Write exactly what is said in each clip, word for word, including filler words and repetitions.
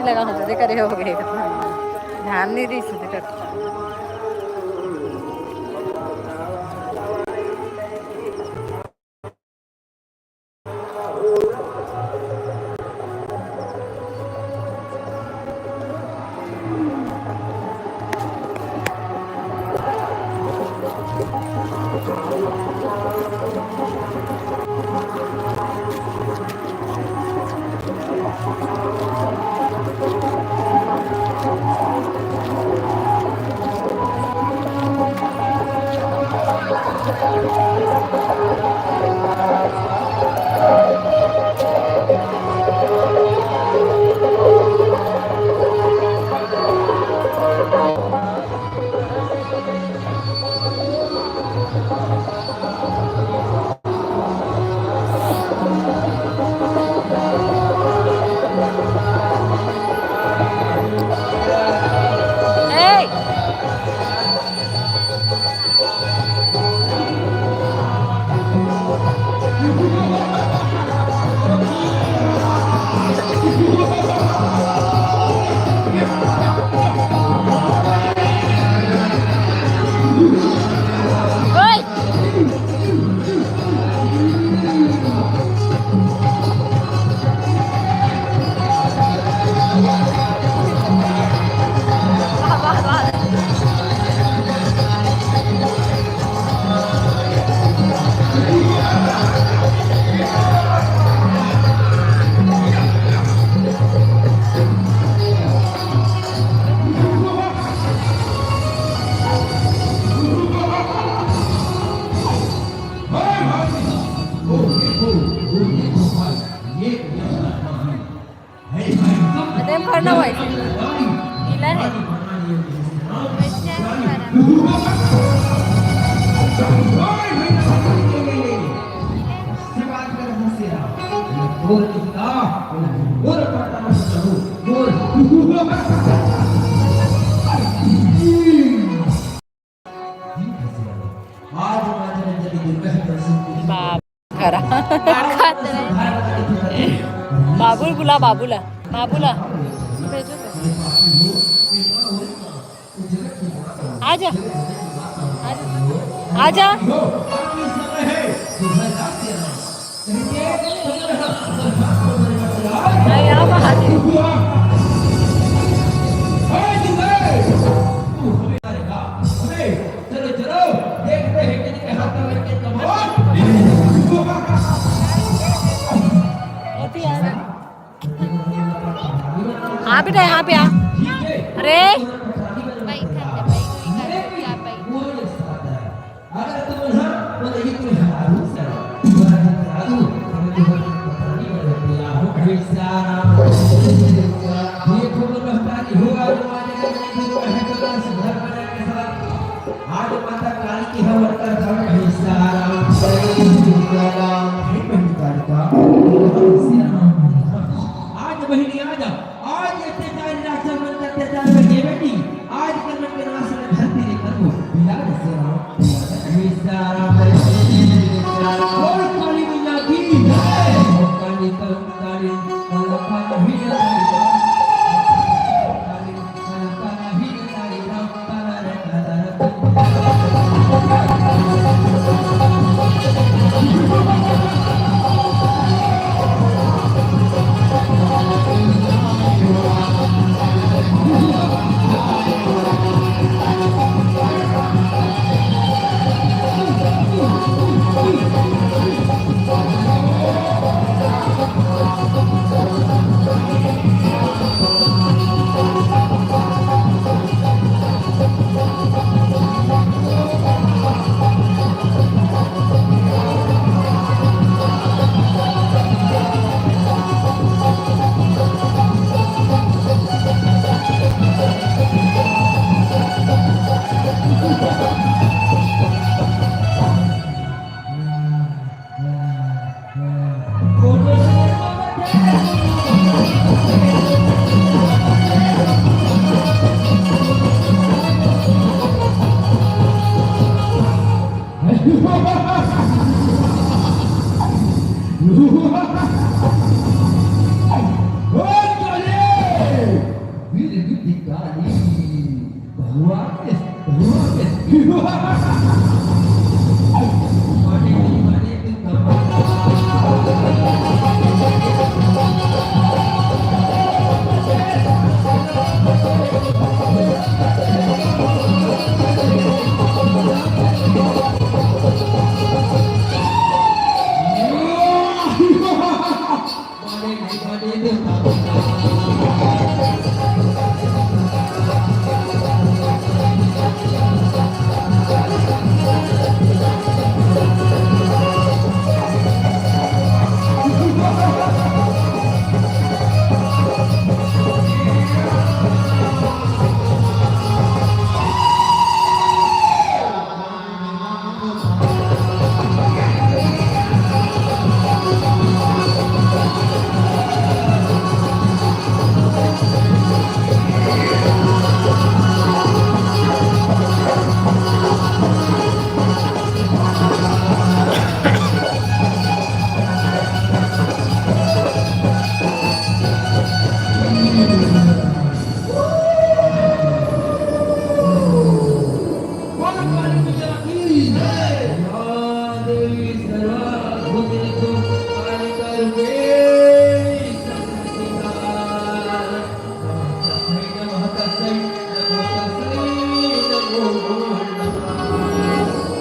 लगा होता, देखा रे, हो गए। ध्यान नहीं दी सुधी कर। अरे, भरना भाई। गीला है। बाप। करा। बाबुल बुला, बाबुला, बाबुला। भेजो तो। आजा। आजा। नहीं, आप आ जाइए। चलो, चलो, देखते हैं किनके हाथ में कितना बड़ा। हाँ बेटा, यहाँ पे आ। अरे। आज माता काली के हवन कर धर्म हिस्सा राम। हे बहिनी कालिका, आज बहिनी आजा, आज अत्याचारी राक्षस मन के अत्याचार में हे बेटी, आज कर मन के नाश में धरती रे करबो। बिहार से राम, हिस्सा राम। बोल काली मैया की जय। काली काली काली काली काली।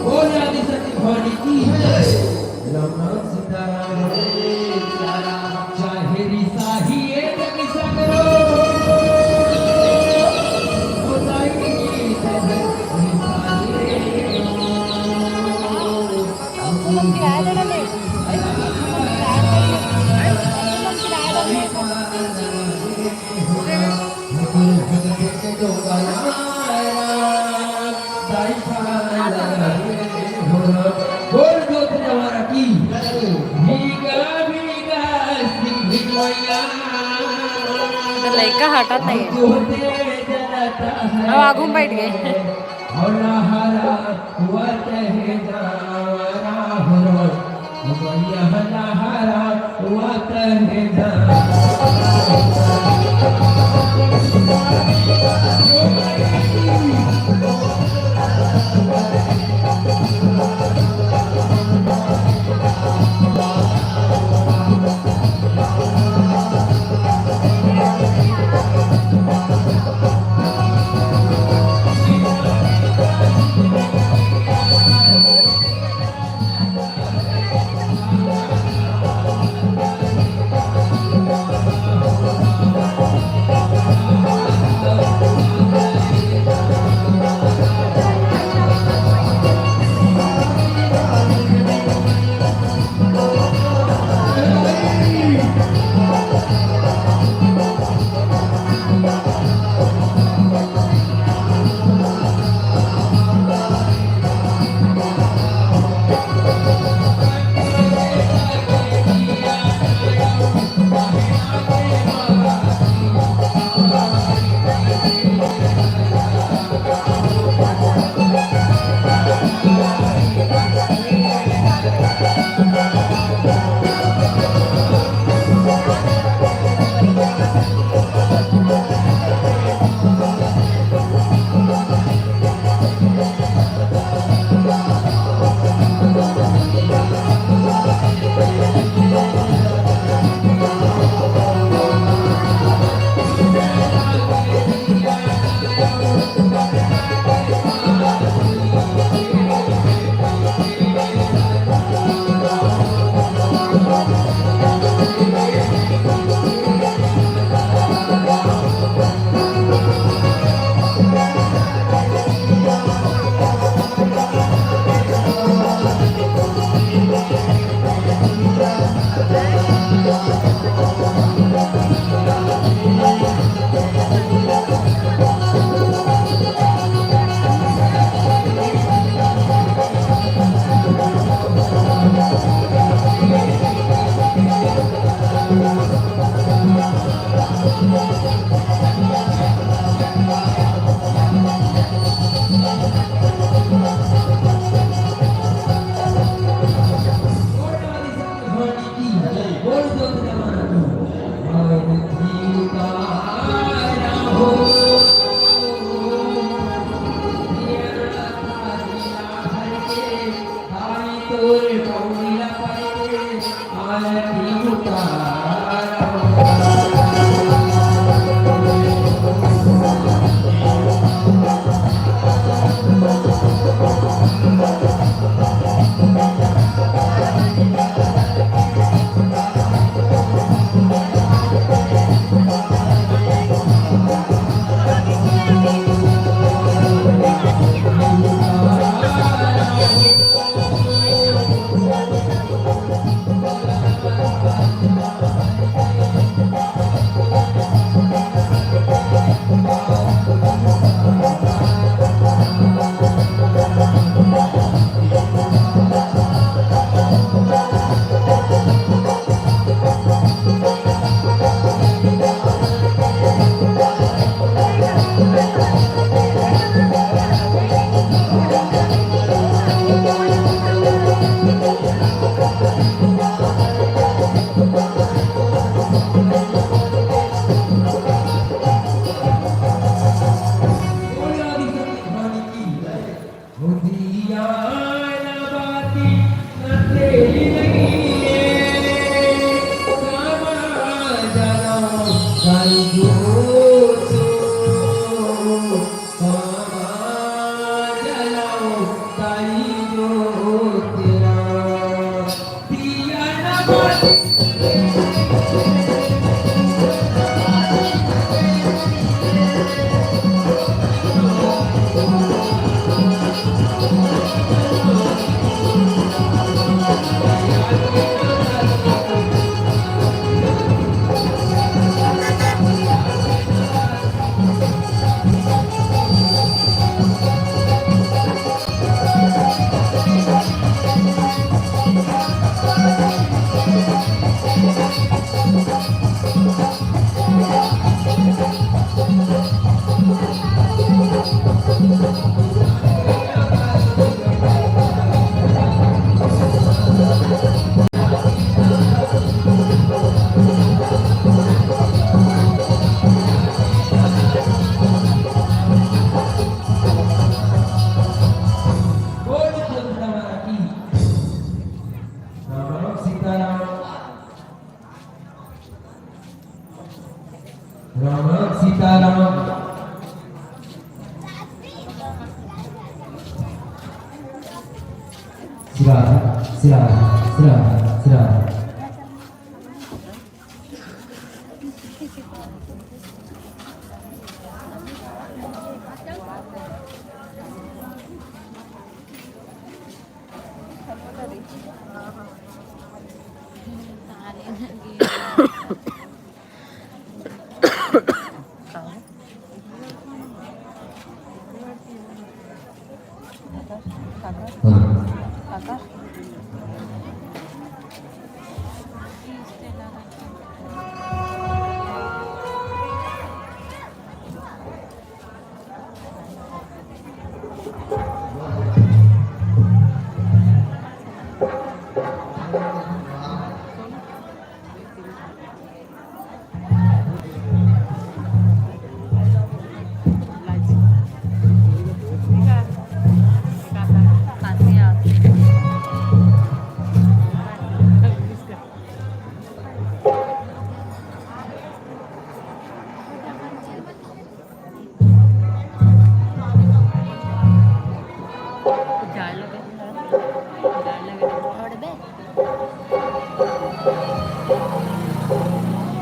बोल आदि शक्ति भवानी की जय। राम नाम सीताराम रे, सीताराम। चाहे रिसाही ए जग सगरो, होताई की जग रिसाही। बोल दो जवारा की। भीगा भीगा सी भिजवैया। तो लइका हटत नहीं है। अब आगू में बैठ गए। हरा हरा हुआ तहे जावरा हो। राम राम सीताराम। श्री राम, श्री राम, श्री राम, श्री राम।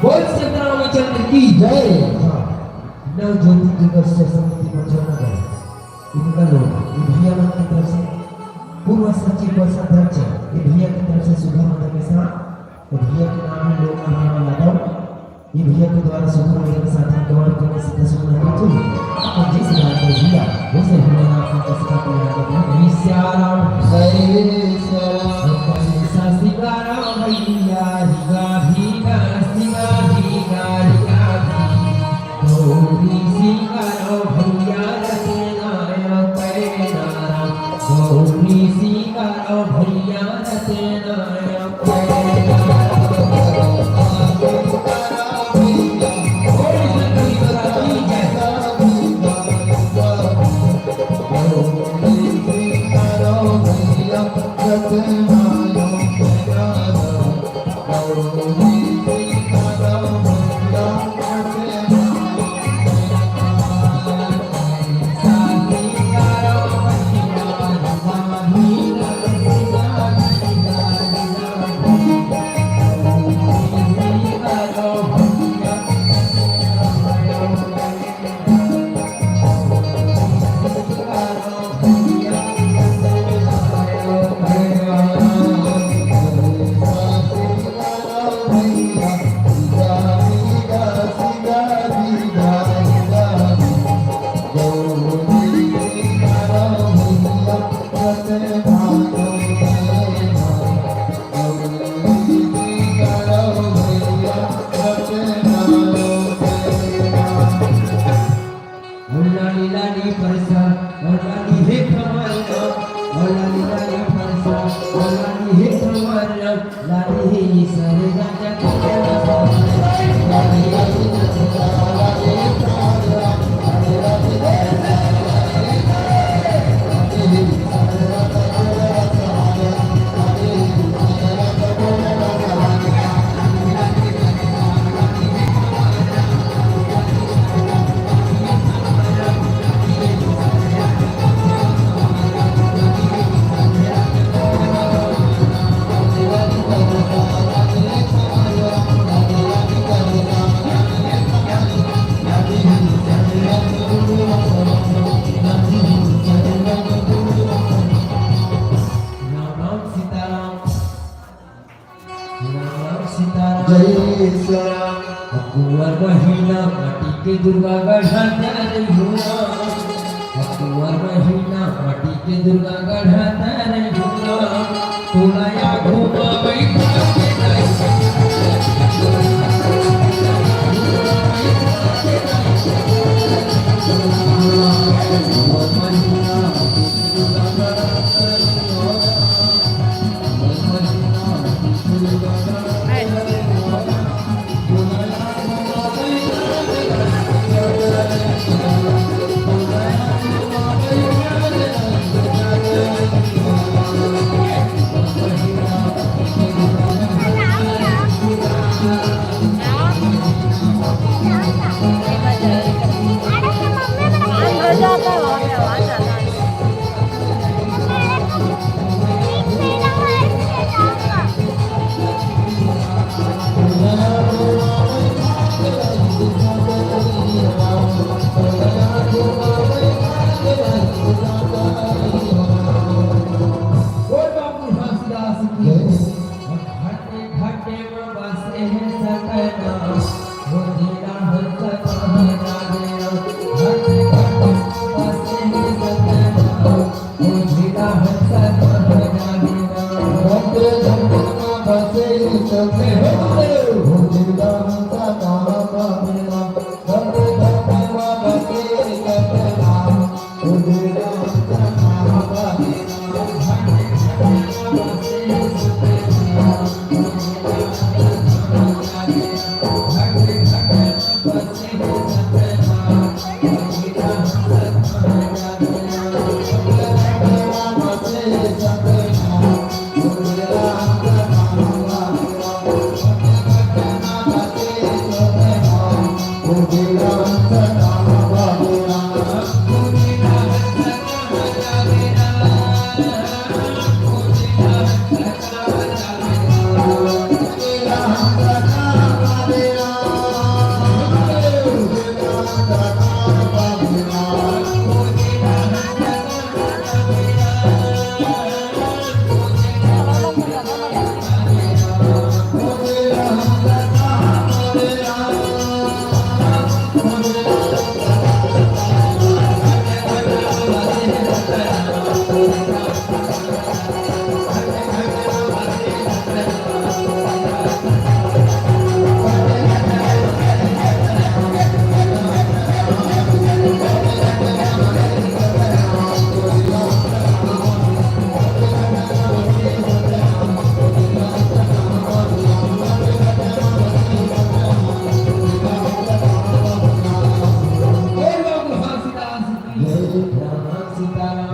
बोल श्री रामचंद्र की जय। हाँ, नव ज्योति दिवस से समिति मंचल नगर, इनका लोग, ये भैया मन की तरफ से, पूर्व सचिव कोषाध्यक्ष, ये भैया की तरफ से सुधा मदन मिश्रा, ये भैया के नाम है लोक नारायण यादव। ये भैया के द्वारा सुधा मदन के साथ हम गौर करने से दसवीं में हुई थी। और जिस बात को भैया, उसे भोलेनाथ ने किसका प्यार करना है? श्याम, हरे श्याम। श्रृंगार भैया, रीगा, रीगा, श्रृंगार, रीगा, रीगा, रीगा। गौरी श्रृंगार भैया, रचना माटी के दुर्गा गढ़ा तारे भोला, अक्टूबर महीना माटी के दुर्गा गढ़ा तारे भोला, तोला या घुमा बैठा के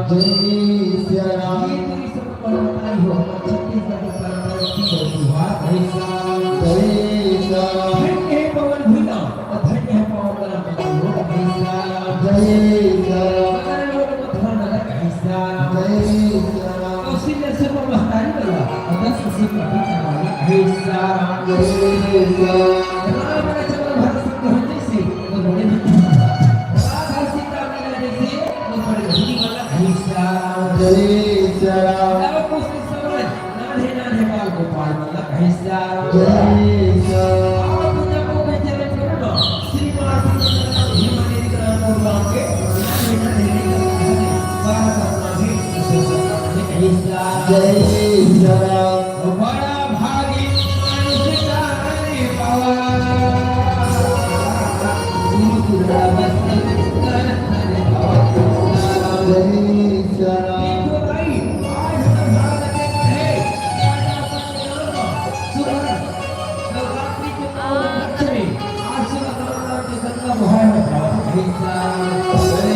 जय श्री राम। ये पूरी सब परंपरा ही हो, हमारे छत्तीसगढ़ की परंपरा की है। जय श्री राम। जय श्री राम। धन्य है पवन भुइयां, और धन्य है पावन कला का लोग। जय श्री राम। जय श्री राम। मगर लोग को थोड़ा नजर। जय श्री राम। जय श्री राम। कौशल्या से वो महतारी वाला, और दस से कभी कमाई। जय श्री राम। जय श्री राम। राम ने चलो भरत सिंह को जैसे, वो बड़े राधा सीता मीना जैसे, वो बड़े भीम वाला। जय श्री राम। जय श्री राम। नान्हे नान्हे बाल गोपाल मन ला कहे श्याम। जय श्याम। आप जब वो बेचारे करो ना, श्री माँ श्री नंदन भीम ने इतना को बाप के, नान्हे नान्हे लेकर बारह सपना भी, कहे श्याम। जय श्याम। बड़ा भागी मानुष जाने पावा। गुरु तुलसीदास जय श्याम। देखो भाई, आज हम भारत के कहे, राजा पंचनाम, सुवर्ण, नवरात्रि के पावन लक्ष्मी, आज सुबह नवरात्र के गंगा मुहार में प्रवाहित है। जय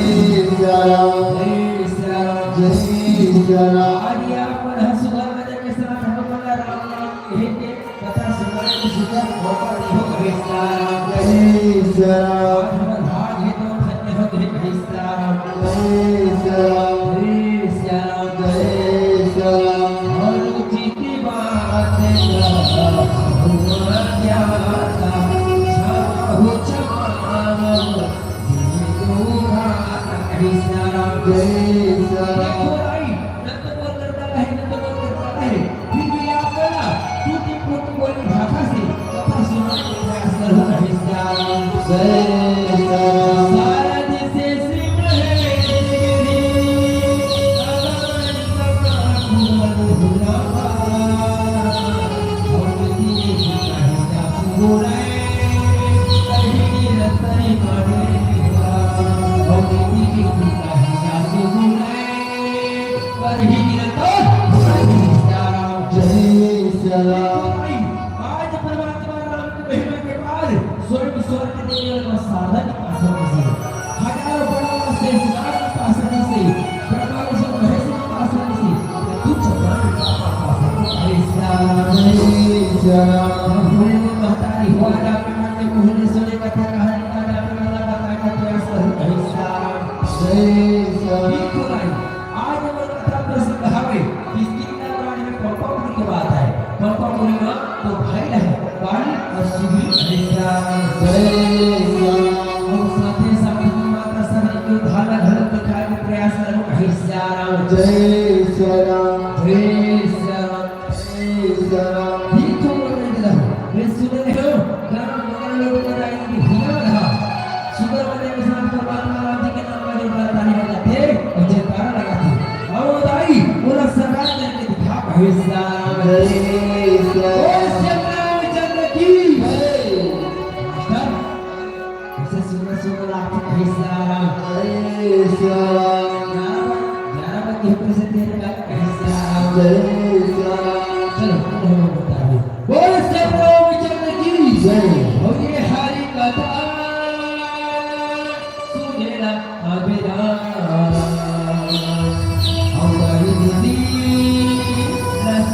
श्याम। जय श्याम। जय श्याम। आज ये आप मन ह सुबह राजा के साथ हम मन राम नाम कहे के कथा सुनाए के सुंदर मौका देहो। जय श्री राम। जय श्री राम। आज हमर भाग हे तो धन्य हो। जय श्री राम। जय श्री राम। जय श्री राम। जय श्री राम। अनुचित बात कहूँ अज्ञाता, क्षमा हो क्षमा मांगो, दीन दुखी। जय श्री राम। जय श्री राम। देखो भाई, नंदगोप करता रहे, नंदगोप करता रहे। फिर भी आप ना टूटी फूटी बोली भाषा से कथा सुनाने के प्रयास करो। जय श्री राम। जय जय सिया राम। आज परमात्मा राम के महिमा के बाद स्वर्ग, स्वर्ग देवल का साधन आश्रम से, हजारों बड़ा शेषनाग का आश्रम से, ब्रह्मा विष्णु महेश का आश्रम से, कुछ प्राणी का आश्रम से। जय सिया राम। जय सिया राम। भोले को महतारी हुआ जाके मन में मोहने सोने कथा कहानी का जाके वाला बताया तो ऐसा ही। जय सिया राम। जय सिया राम। बिल्कुल आई। आज हमर कथा प्रसंग हवे, किसकी रामायण में पंपा मुनि के बात है। पंपा मुनि ना तो भाई रहे, बाली और सुग्रीव। जय सिया राम। जय सिया राम। और साथे साथ में माता सती के उद्धार ला घलो दिखाए के प्रयास करो। जय सिया राम। जय सिया राम। जय सिया राम। जय सिया राम। ये तो बोल रहे थे, ये सुन रहे हो? ग्राम बगल लोग बताएंगे कि हिया रहा। सुंदर बने के साथ परमात्मा राम जी के नाम का जो बड़ा ताली बजाते और जयकारा लगाते। और वो दाई पूरा सरकार करके दिखा। जय सिया राम। जय सिया राम। बोल श्री रामचंद्र की जय। मास्टर, इसे सुंदर सुंदर आप। जय सिया राम। जय सिया राम। ग्यारह बजे, ग्यारह बजे ऊपर से तेरे का। जय सिया राम। जय सिया राम। चलो, हम लोग बता दो। बोल श्री रामचंद्र की जय। और ये हरि कथा सुनेला अबे राम। और हरि बुद्धि रस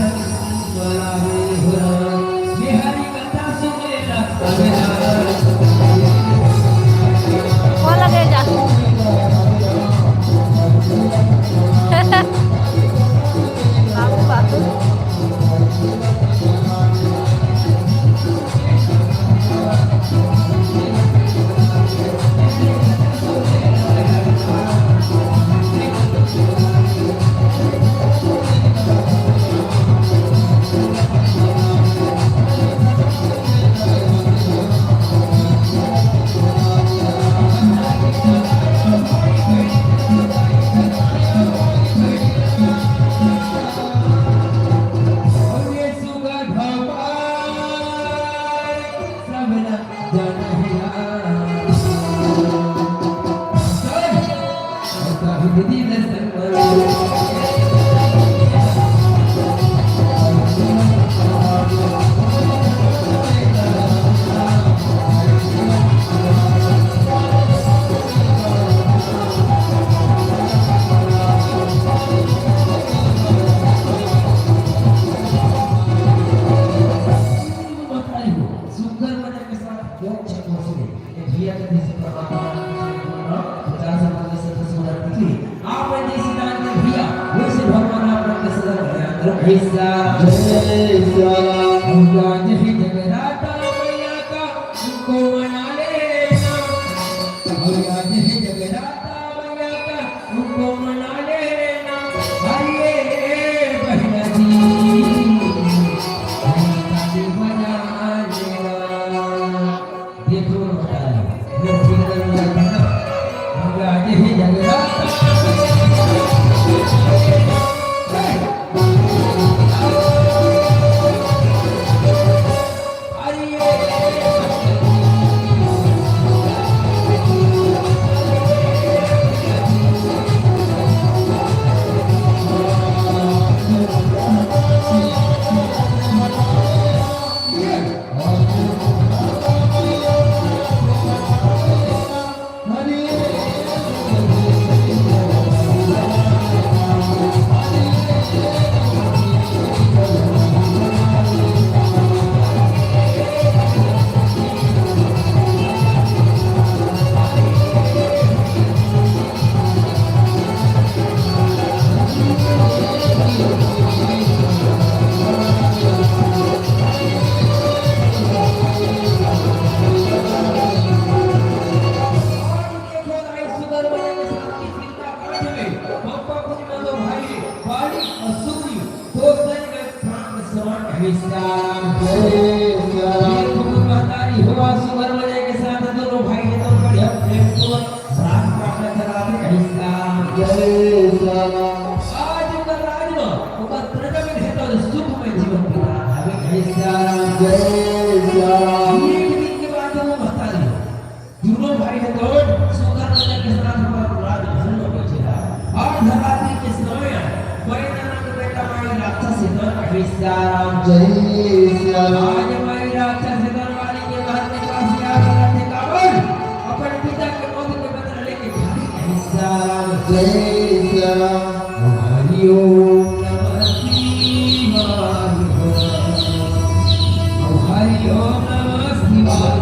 वाला रे हो राम। ये हरि कथा सुनेला अबे राम। कौन लगे जा? बाबू, बाबू। सुंदर बने के साथ मोक्ष पहुंचने। ये भैया के पीछे परमात्मा पचास रुपये से दस हजार निकली। आप जैसे दान दे भैया, वैसे भगवान आप लोग के सदा कल्याण करो। ऐसा जय सिया राम। भैया जय जगराता मैया का, उनको मना लेना। भैया जय जगराता मैया का, उनको मना लेना। अरे बहना जी, ताली बजा लेना। देखो, बता दो, ये ठीक नहीं है ना? हम आगे ही झगड़ा। भाई हे तो सुंदर नजर के साथ हमारा राजमहल में बैठे रहा। और धराती के समय कोई नाना के बेटा माई राक्षस हे तो कहे सीताराम। जय सिया राम। आज माई राक्षस हे तो वाली के महल में काशी आ गया थे कावन। अपन पिता के मौत के बदला लेके भागी कहे सीताराम। जय सिया राम। हरि ओम नमः शिवाय। हरि ओम नमः शिवाय।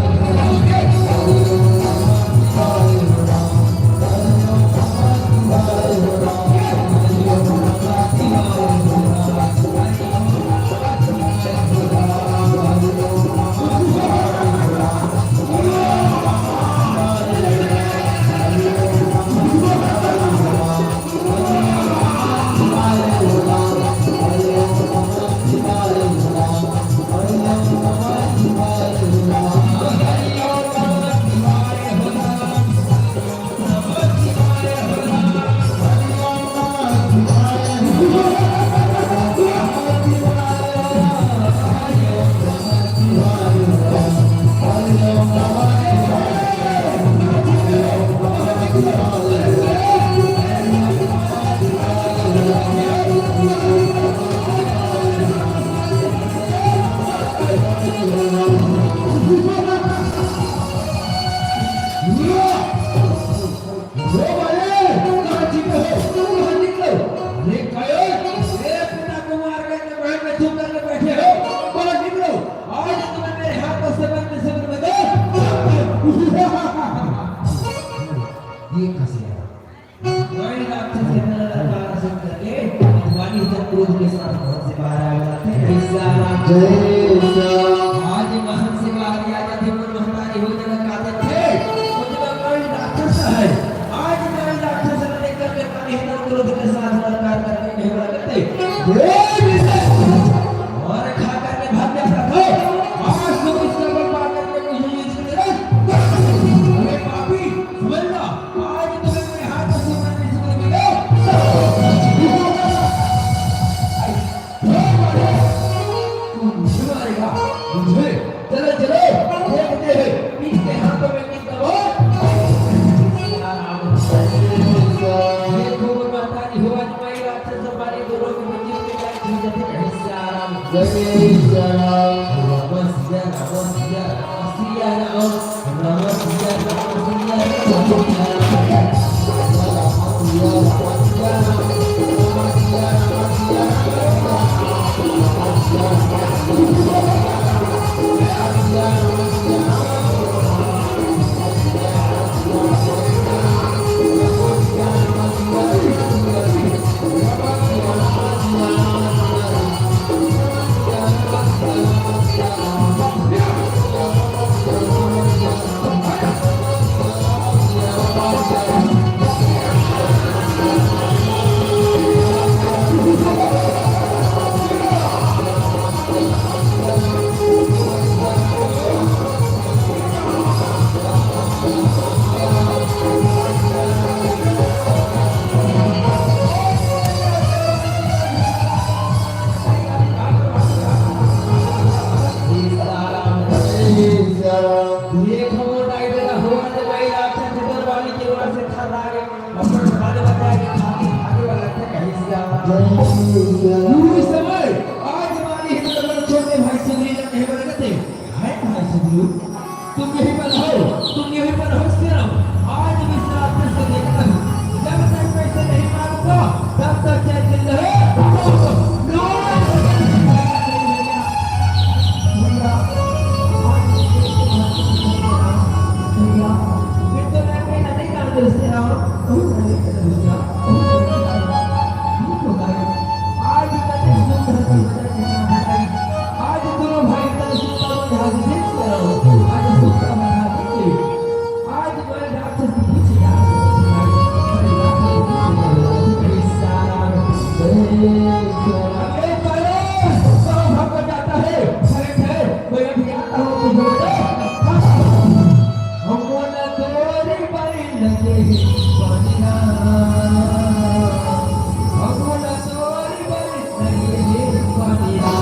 अरे, कहो, ए, पिता को मार के तो बहन में थूक करके बैठे हो, बोलो, निकलो, आज तुम्हें मेरे हाथों से बंद से बंद दो। ये कैसे है? कोई राक्षस के तरह ललकार सुन करके, वाली जब क्रोध के साथ महल से बाहर आ जाते हैं। जय राम। आज महल से बाहर आ जाते हैं, महतारी हो जाना चाहते थे, वो जब कोई राक्षस है, आज कोई राक्षस ने लेकर के पानी हिंदल क्रोध के साथ ललकार करके कहने लगा, "हे विष्णु!" और खा करके भाग जाता था। आज तुम इसका बल पा करके मुझे ये चीज दे। अरे पापी, समझ लो, आज तुम्हें मेरे हाथों से मरने से बच गए। तू मुझे मारेगा, मुझे। चलो, चलो, देखते हैं, किसके हाथों में किसका बल। ये खूब माता जी हो, आज मैं राक्षस और वाली दोनों को मंदिर के पास ले जाते हैं। जय सिया राम। राम सिया, राम सिया, राम सिया राम। राम सिया, राम सिया, राम सिया राम। उस समय आज वाली हिंद छोटे भाई सुग्रीव ने कहे, बोले, "हाय भाई सुग्रीव, तुम यहीं पर रहो, तुम यहीं पर रहो, स्थिर रहो। आज भी इस रात से देखता हूँ, जब तक मैं इसे नहीं मारूंगा, तब तक चाहे जिंदा रहो।" भैया, आज भैया, मैं तो मैं कहीं नहीं जान दे, स्थिर रहो, भैया, आज तक इस सुंदर आज दोनों भाई का सुंदर मजाक देख रहा हूँ। आज सुंदर मजाक देख। आज कोई राक्षस की पूछ लिया। अरे भाई, सब भाग जाता है। अरे भाई, कोई अभी आता हो तो बोलो। हम बोला तोरी बारी लगे ही पानी ना। हम बोला तोरी बारी लगे ही पानी ना।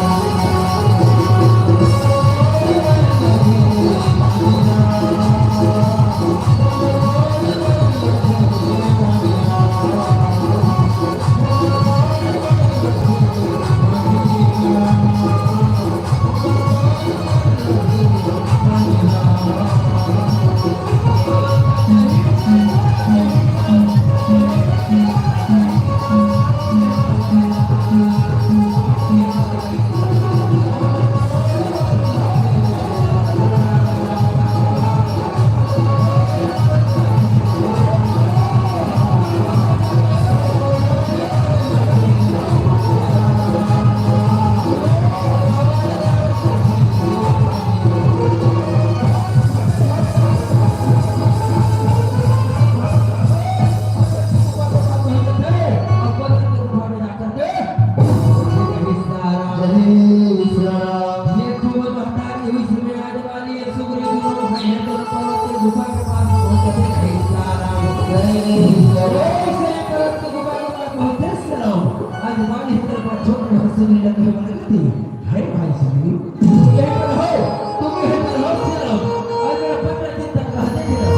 हे भाई सुग्रीव, तुम यहीं पर रहो, तुम यहीं पर रहो, सुनो। अरे मेरा पन्द्रह दिन तक रहते थे ना।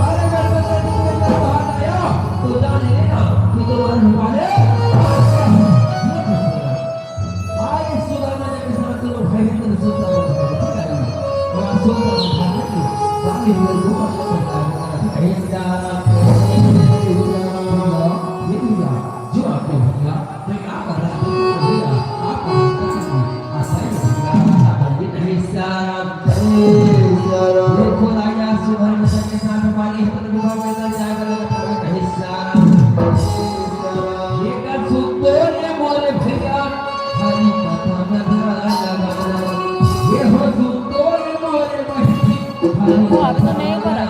अरे मेरा पन्द्रह दिन के अंदर बाहर आया, तो जान लेना कि तुम्हारे वाले आज सुदामा जी के साथ तुम लोग भाई इधर सुनता हो, ठीक है? और आप सुनता हो, बाकी लोग जो आपको बताया, ठीक है? ये क्या? ये क्या? जो आपको भैया, मैं क्या कर रहा हूँ? भैया, आप देखो राजा सुधर्म के साथ हमारी इधर विवाह में जाएगा, नहीं सारा। ये कर सुन तो रे मोरे भैया, हरी कथा में ध्यान लगाना। ये हो सुन तो रे मोरे बहिनी, हरी वो आपको नहीं करा।